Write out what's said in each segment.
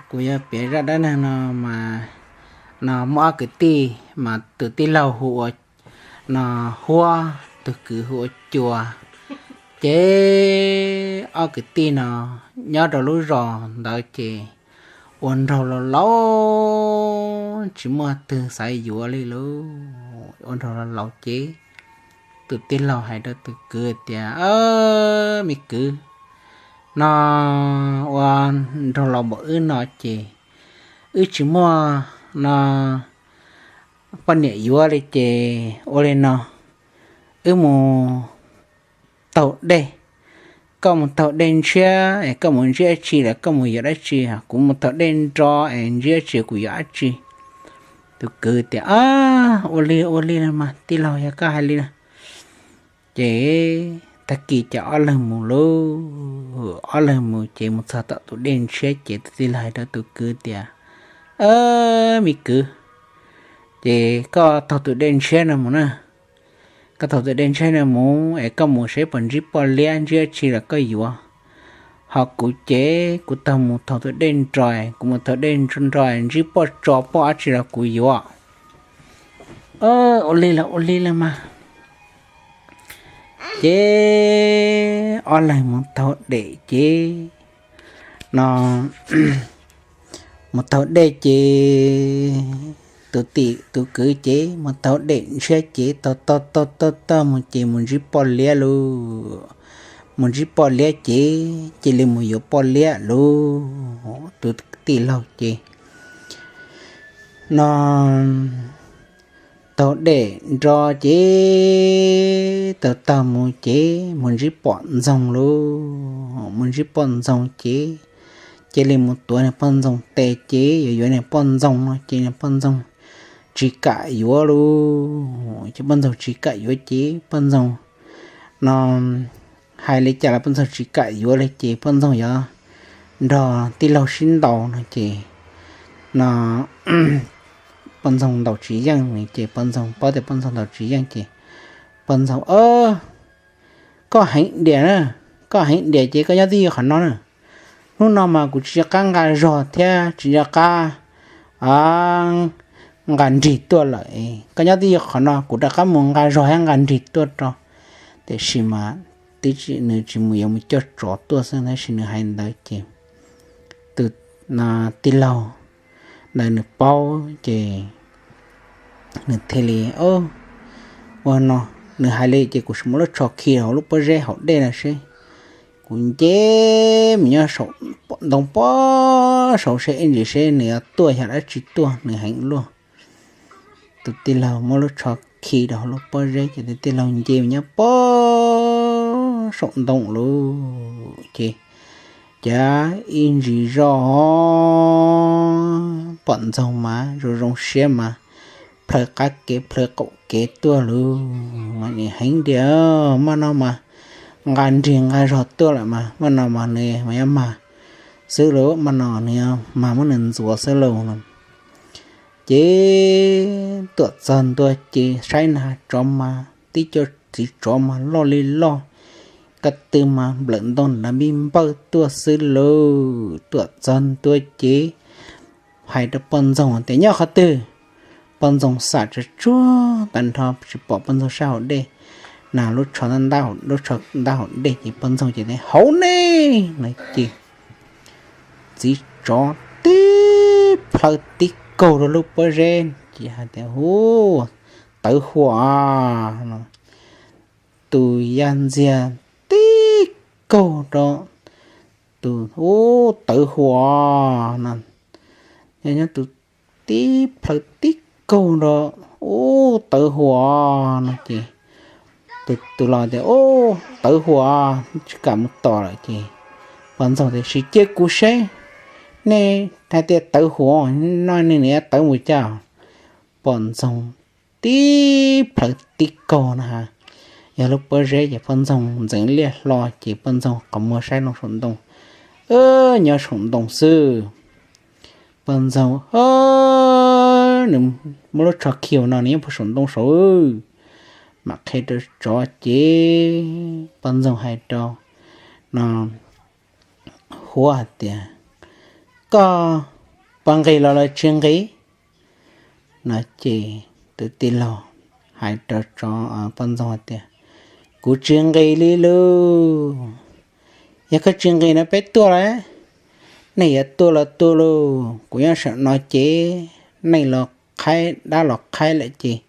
Kuv yuav piav zaj dab neeg no mas, no muaj ob kwv tij mas tus tij laug hu ua, no, Huab, tus kwv hu ua Cua. Ces ob kwv tij no nyob rau lub zos ntawd ces ua nraug laus laus tsis muaj twg xav yuav li lauj. Ua nraug laus laus ces tus tij laug hais rau tus kwv tias, me kwv, no ua nraug laus npaum wb no ces wb tsis muaj, no, poj niam yuav li ces ua li no, wb mus taug dej. Koj mus taug dej ntshiab es koj mus ntsib dab tsi los koj mus yuav dab tsi, kuv mus taug dej nro es ntsib dab tsi kuv yuav dab tsi. Tus kwv tias, ua li ua li los mas tij laug, yog koj hais li no. Ces tag kis ces ob leeg mus lauj. Ob leeg mus ces mus txog tom tus dej ntshiab ces tus tij laug hais rau tus kwv tias, me kwv, ces koj taug tus dej ntshiab no mus na. Koj taug tus dej ntshiab no mus es koj mus saib puas ntsib poj liab ntsib dab tsi los koj yuav. Ho kuv ces kuv taug mus taug tus dej nro, kuv mus taug dej nro ntsib poj tso poj dab tsi los kuv yuav. Ua li los ua li los mas. Ces ob leeg mus taug dej ces, no, mus taug dej ces tus tim tus kwv ces mus taug dej ntshiab ces taug taug taug taug taug mus ces mus ntsib poj liab lauj. Mus ntsib poj liab ces cia li mus yuav poj liab lauj. Tus tij laug ces, no, taug dej nro ces taug taug mus ces mus ntsib poj ntxoog lauj. Mus ntsib poj ntxoog ces cia li mus tuav niag poj ntxoog tes ces yuav yuav niag poj ntxoog no ces niag poj ntxoog tsis kam yuav lauj. Ces poj ntxoog tsis kam yuav ces poj ntxoog, no, hais li cas los poj ntxoog tsis kam yuav li ces poj ntxoog yuav nrog tij laug sib ntaus no ces, no, poj ntxoog ntaus tsis yeej ces poj ntxoog paub tias poj ntxoog ntaus tsis yeej ces poj ntxoog, koj heev diam na, koj heev diam ces koj nyob twj ywm qhov no na. Hnub no mas kuv tsis nco qab nqa zog thiab tsis nco qab nqa nrig tuaj lawm. Koj nyob twj ywm qhov no kuv rov qab mus nqa zog thiab nqa nrig tuaj rau. Tiam sis mas nws tsis mus, yuav mus coj tsov tuaj xwb tab sis nws hais ntawd ces tus tij laug ntawd nws paub ces nws thiaj li, ua no, nws hais li ces kuv sim muab lub tsho khi hauv lub pob zeb hauv dej no seb. Kuv nce mus nyob saum ntoo pob saud seb ib ntsis seb nws yuav tuaj yog dab tsi tuaj, nws heev luaj. Tus tij laug muab lub tsho khi rau hauv lub pob zeb ces tus tij laug nce mus nyob pob saum ntoo lauj. Ces, cas ib ntsis zoj poj ntxoog mas zoo zoo siab mas plhaw qab kev plhaw qaum kev tuaj lauj. Mas nim heev tiag, maj no mas nqa nrig nqa zog tuaj lawm mas maj no mas nws mas yuav mag xwb lauj, maj no nws yuav mag muab nws ntxuav xwb lauj no. Ces tuam txog ntua ces saib na, tsov mas tib co txiv tsov mas loj li loj, ko tw mas nplawm ntoo nrad npij npawj tuaj xwb lauj. Tuam txog ntua ces hais rau poj ntxoog tias nyob qhov twg. Poj ntxoog xam tsuag tsuag tag nrho tsis pom poj ntxoog sab hauv dej, na lub tsho ntab, lub tsho ntab hauv dej ces poj ntxoog ces tias hauv ne no ces txiv tsov tib plhaw tib kaug rau lub pob zeb ces hais tias hu, tawv huam no. Tus yaj ntxiag tib kaug rau, tus hu, tawv huam no. Yog nyob tus tib plhaw tib kaug rau, hu, tawv huam no ces tus los tias hu, tawv huam, tsis kam mus tom lawm ces poj ntxoog tias sim cia kuv seb, nej hais tias tawv huam no nej nws tawv mus cas. Poj ntxoog tib plhaw tib kaug na ha, yog lub pob zeb ces poj ntxoog ntxeev liaj hlo ces poj ntxoog qhov muag saib loo saum ntoo, nyob saum ntoo xwb. Poj ntxoog, nws muab lub tsho khi no nws nyob puag saum ntoo saud. Mam qhia rau tsov ces poj ntxoog hais rau no Huab hais tias, koj puas nqis los los tsis nqis? No ces tus tij laug hais rau tsov, poj ntxoog hais tias, kuv tsis nqis li lauj. Yog koj tsis nqis no peb tuaj lawm. Nej yuav tuaj los tuaj lauj, kuv nyob saum no ces neeg los qhaib dab los qhaib lawm ces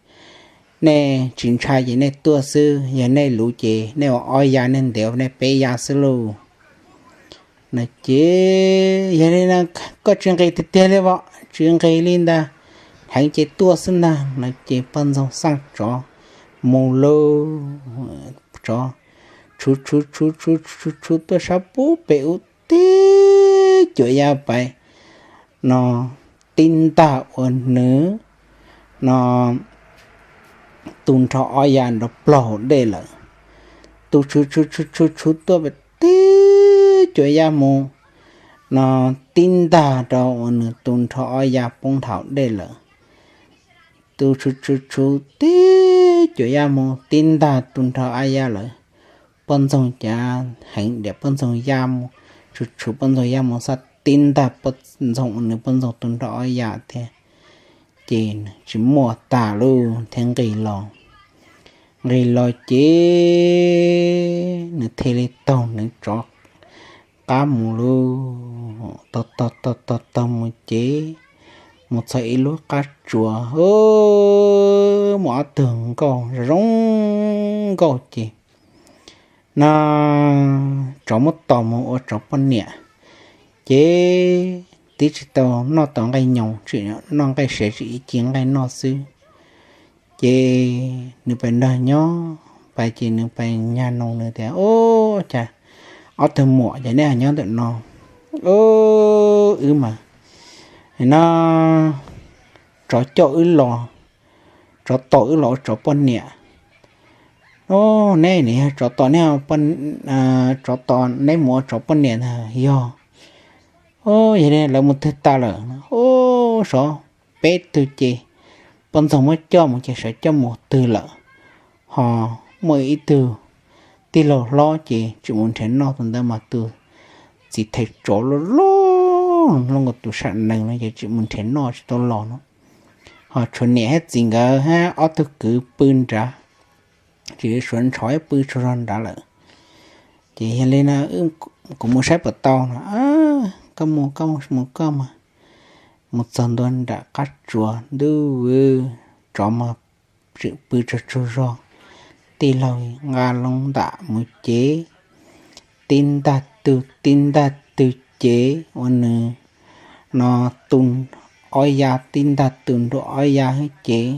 nej tsis ntshai ces nej tuaj xwb, yog nej luv ces nej ua ob ya, nej ntev nej peb ya xwb lauj. No ces yog li no koj tsis nqis tiag tiag li os, tsis nqis li ntag, heev ces tuaj xwb ntag. No ces poj ntxoog xaj tsov mus lauj. Tsov tshuv tshuv tshuv tshuv tshuv tshuv tshuv tuaj sab pub pem ub tib cuam ya pais no tib ntag ua nws no tu nrho ob ya nrov plaug dej lawm. Tus tshuv tshuv tshuv tshuv tshuv tuaj pem tib cuam ya mus no tib ntag rau ua nws tu nrho ob ya poob nthav dej lawm. Tus tshuv tshuv tshuv tib cuam ya mus tib ntag tu nrho ob ya lawm. Poj ntxoog cav heev diam, poj ntxoog ya mus, tshuv tshuv poj ntxoog ya mus xaj tib ntag poj ntxoog ua nws poj ntxoog tu nrho ob ya thiab. Ces tsis muaj tas lauj thiab nqis los. Nqis los ces nws thiaj li taug nws tsov qab mus lauj. Taug taug taug taug taug mus ces mus txog ib lub qab tsuas, muaj ob tug nkauj zoo nkauj ces no tsov muab tos mus ua tsov poj niam. Ces twb tsis tau noj tau nqaij nyoos, tseem noj nqaij sev, tseem ib ci nqaij noj xwb. Ces nws pais nrog nyob pais ces nws pais nyag noo nws tias, Ub, cas ob tug muam ces nej ho nyob ntawm no? Ub, wb mas no tsov coj wb los, tsov tos wb los ua tsov poj niam. Ub, neb nim yog tsov tos neb, tsov tos neb mus ua tsov poj niam ntag. Yog, ub, yog li lawv mus twg tas lawm? Ub, sov peb tug ces poj ntxoog muab coj mus ces sawv coj mus twg lawm. Ho muaj ib tug tij laug hlob ces tseem mus nrhiav noj, tus ntawd mas tus txiv thais tsov loj loj, loj nkaus tus sam nees no ces tseem mus nrhiav noj tsis tau los no. Ho tshuav niam thiab txiv nkawd thiab ob tug kwv pw nrad, tseem yuav suav ntshov pw tsaug zog nrad lawm. Ces yog li no kuv mus saib puas tau no. Koj mus koj, mus koj mas. Mus txog ntua nram qab tsuas ntuj, tsov mas tseem pw tsaug tsaug zog. Tij laug nqa loo ntam mus ces tib ntaj tug tib ntaj tug ces ua nws no tu ob ya, tib ntaj tug nrua ob ya xwb ces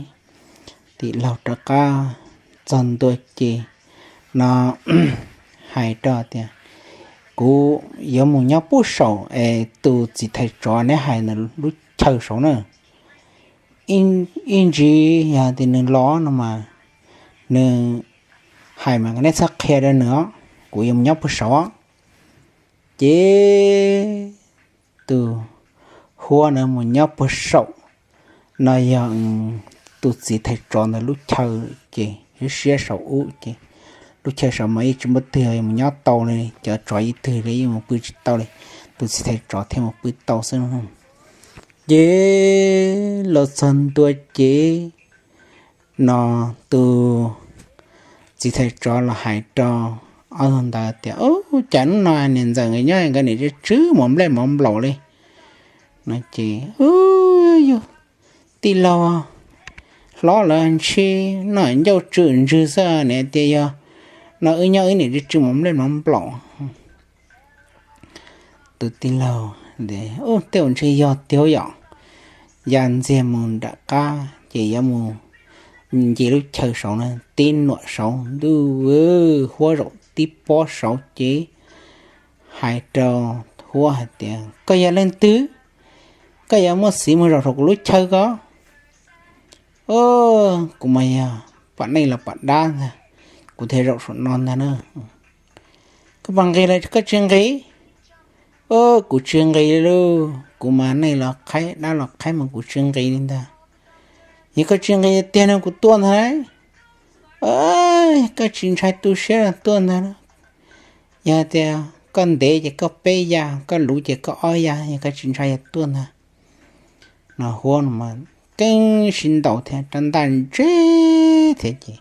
tij laug rov qab txog ntua ces no hais rau tias, kuv yuav mus nyob pub saum es tus txiv thais tsov neb hais ntawd lub chaw saud na. Ib ntsis yog tias nws los no mas nws hais mas neb txhob qhia rau nws os, kuv yuav mus nyob pub saud. Ces tus huab no mus nyob pub saum no yog tus txiv thais tsov ntawd lub chaw ces siab saum ub ces lub chaw saud mas yeej tsis muaj twg yuav mus nyob tau li, cov tsov ib tug li yeej mus pw tsis tau li, tus txiv thais tsov thiaj mus pw tau xwb. Ces los txog ntua ces no tus txiv thais tsov los hais rau ob tug ntawd tias, ub, cas hnub no niam ntxawm nkawd nyob nkawd niam tsw tsw mov nplej mov nplaum li no ces, ub, yog tij laug hlob lawv ntshe noj ncauj tsw ntswg xwb ne, tias yog no wb nyob wb niam tsw tsw mov nplej mov nplaum. Tus tij laug, ub, tej zaum ntshe yog tiag yom. Ya ntxiag mus nram qab ces yuav mus nce lub chaw saud na, tib nuam saud ntuj, huab zaum tib pob saud ces hais rau huab hais tias, koj yog leej twg? Koj yuav muaj xiv mus zaum saum kuv lub chaw ko? Kuv mas yog pom neeg los pom dab ntag, kuv thiaj zaum saum no ntag na. Koj puas nqis los koj tsis nqis? Kuv tsis nqis li lauj, kuv mas neeg los qhaib dab los qhaib mas kuv tsis nqis li ntag. Yog koj tsis nqis tiag no kuv tuaj ntag. Koj tsis ntshai tu siab los tuaj ntag. Yog tias koj ntev ces koj peb ya, koj luv ces koj ob ya, yog koj tsis ntshai yog tuaj ntag. no huab no mas keeb sib ntaus thiab, rab ntaj ntseb thiab ces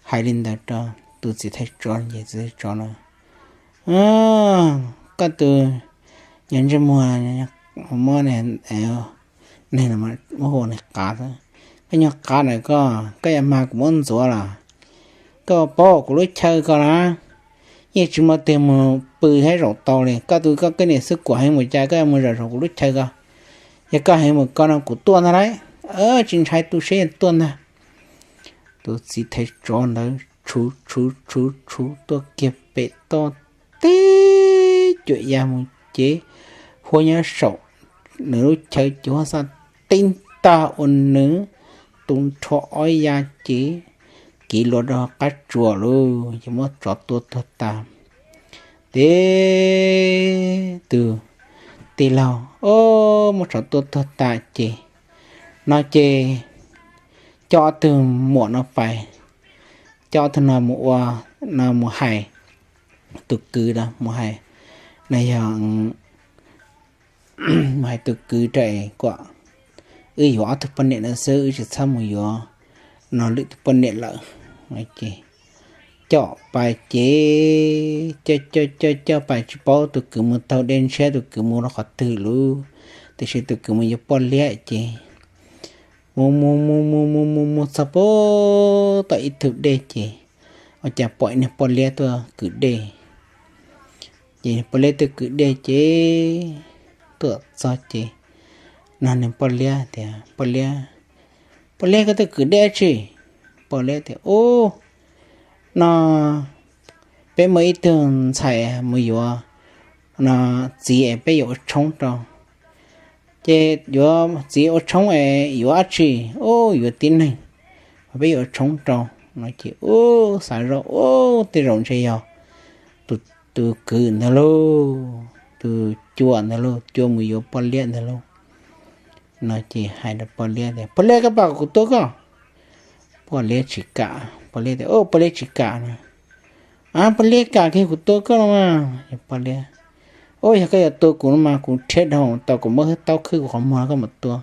hais li ntawd rau tus txiv thais tsov ces txiv thais tsov no, Koj tus nyuag ntsej muag muab neeg muab hu ua neeg qav, koj nyuag qav na koj, koj yuav mag kuv muab ntxuav los? Koj paub kuv lub chaw ko na, yeej tsis muaj twg mus pw thiab zaum tau li. Koj tus koj niam xwb kuam heev mus cas koj yuav mus zaum saum kuv lub chaw ko? Yog koj heev mus ko no kuv tuaj ntag lauj. Tsis ntshai, tu siab yeej tuaj ntag. Tus txiv thais tsov ntawd tshuv tshuv tshuv tshuv tuaj kiag pem toj teb cuam ya mus ces huab nyob saum nws lub chaw ces huab xa tib ntag ua nws tu nrho ob ya ces kiv luas rau qab tsuas lauj, ces muab tsov tua tuag tas. Ces tus tij laug muab tsov tua tuag tas ces no ces coj ob tug muam no pais, coj ob tug no mus ua, no mus hais tus kwv, mus hais, no yog mus hais tus kwv rau kom wb yuav ob tug poj niam no xwb, wb tsis txhob mus yuav no lwm tus poj niam lawm. Ces coj pais ces coj coj coj coj pais tsis paub tus kwv mus taug dej ntshiab, tus kwv mus rau qhov twg lauj, tiam sis tus kwv mus yuav poj liab ces mus mus mus mus mus mus mus txog puag tom ib tug dej ces ua cas pom ib niag poj liab tuaj kwv dej. Ces poj liab tuaj kwv dej ces tuaj txog ces nug niag poj liab tias, Poj liab, poj liab koj tuaj kwv dej dab tsi? Poj liab tias, Ub, no peb muaj ib tug ntxhais mus yuav no txiv es peb yuav ua tshoob rau. Ces yuav txiv ua tshoob es yuav dab tsi? Ub, yuav tib neeg, peb yuav ua tshoob rau. No ces ub, xav zoj ub, tej zaum ntshe yog tus kwv ntawd lauj, tus cua ntawd lauj, cua mus yuav poj liab ntawd lauj. No ces hais rau poj liab tias, Poj liab, koj pab kuv tua koj. Poj liab tsis kam, poj liab tias, Ub, poj liab tsis kam no. A, poj liab kam kiag kuv tua koj no mas. Poj liab, Ub, yog koj yuav tua kuv no mas kuv rhiab dhau tau kuv muab hwj taub khwb kuv qhov muag koj mam tua.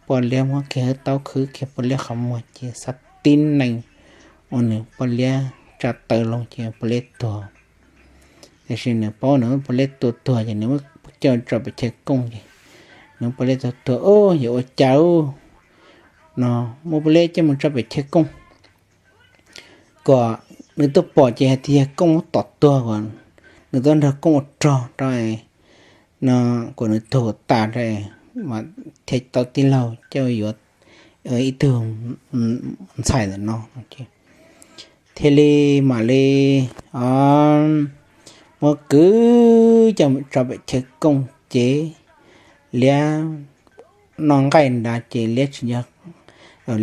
Poj liab muab kiag hwj taub khwb kiag poj liab qhov muag ces xav tib neeg ua nws poj liab tsa taw loo ces poj liab tuag. Tiam sis nws paub nws muab poj liab tua tuag ces nws muab coj tso pem chaw kooj ces nws muab poj liab tua tuag, Ub, yuav ua cas lauj? No muab poj liab coj mus tso pem chaw kooj kom nws tuaj pom ces hais tias yog kooj muab tom tuag kom nws tuaj nrog kooj ua rog rau no kom nws tuag tas rau mas thiaj tau tij laug coj yuav ib tug ntxhais ntawm no. Thiaj li mam li muab kwv coj mus tso pem chaw kooj ces liab noj nqaij nrad ces liab tsis nco,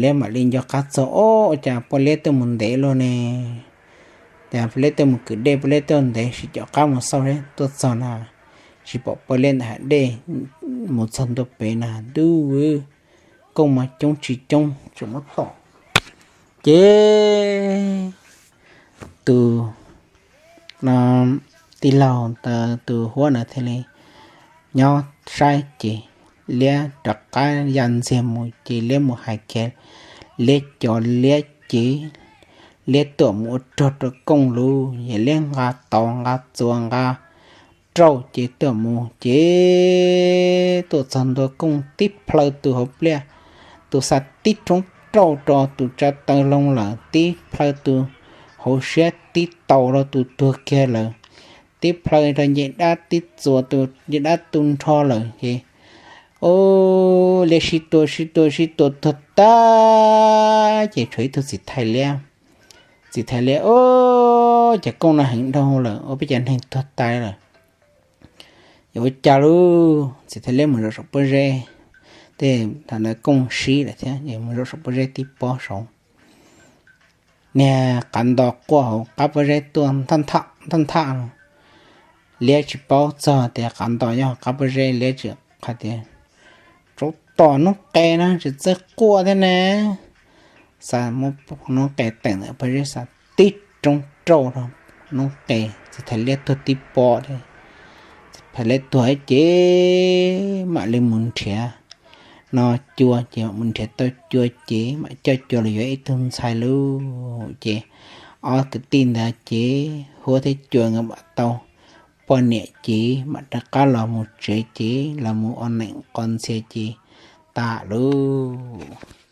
liab mam li nco qab txog, Ub, ua cas poj liab tuaj mus ntev luaj ne? Cas poj liab tuaj mus kwv dej, poj liab tuaj ntev, sim caum qab mus xauj seb tuaj txog na, tsis pom poj liab ntawm hav dej. Mus txog ntua pem na, ntuj, kooj mas coob tsis coob tseem muab tom. Ces tus no tij laug ntawd, tus huab ntawd thiaj li nyob saib ces liab rov qab ya ntxiag mus ces liab mus hais kiag liab cov liab ces liab tuaj mus ua rog rau kooj lauj, yog liab nqa tau nqa txuas nqa rauj ces tuaj mus ces tuaj txog ntua kooj tib plhaw tus hauv pliaj, tus xa tib roob rauj rau tus tsa taw loo lawm, tib plhaw tus hauv siab tib taus rau tus tuag kiag lawm, tib plhaw rau nce dab tib txuas tus nce dab tu nrho lawm ces, o, liab sib tua sib tua sib tua tuag tag ces tshuav ib tug txiv thais liab. Txiv thais liab, o, cov kooj no heev dhau lawm, ua peb cov neeg tuag tas lawm. Yuav ua cas lauj? Txiv thais liab mus zaum saum pob zeb, tej thaum ntawd kooj sib lawm thiab, mus zaum saum pob zeb tib pob saud. Niag qav nto quaj hauv qab pob zeb tuaj nthaj nthaj, liab tsis paub txog tias qav nto nyob hauv qab pob zeb, liab tsis hais tias, Tsov tom noob qes na, tsis txawj quaj thiab ne. Xa muab noob qes teem ntawm pob zeb xa tib roob rauj rau noob qes, txiv thais liab tuag tib pob thiab. Txiv thais liab tuag ces mam li mus nrhiav no Cua ces mam mus nrhiav tau Cua ces mam coj Cua los yuav ib tug ntxhais lauj. Ces ob kwv tij ntawd ces Huab thiab Cua nkawd mam tau poj niam ces mam rov qab los mus tsev ces los mus ua neeb qos ntxhias ces tas lauj.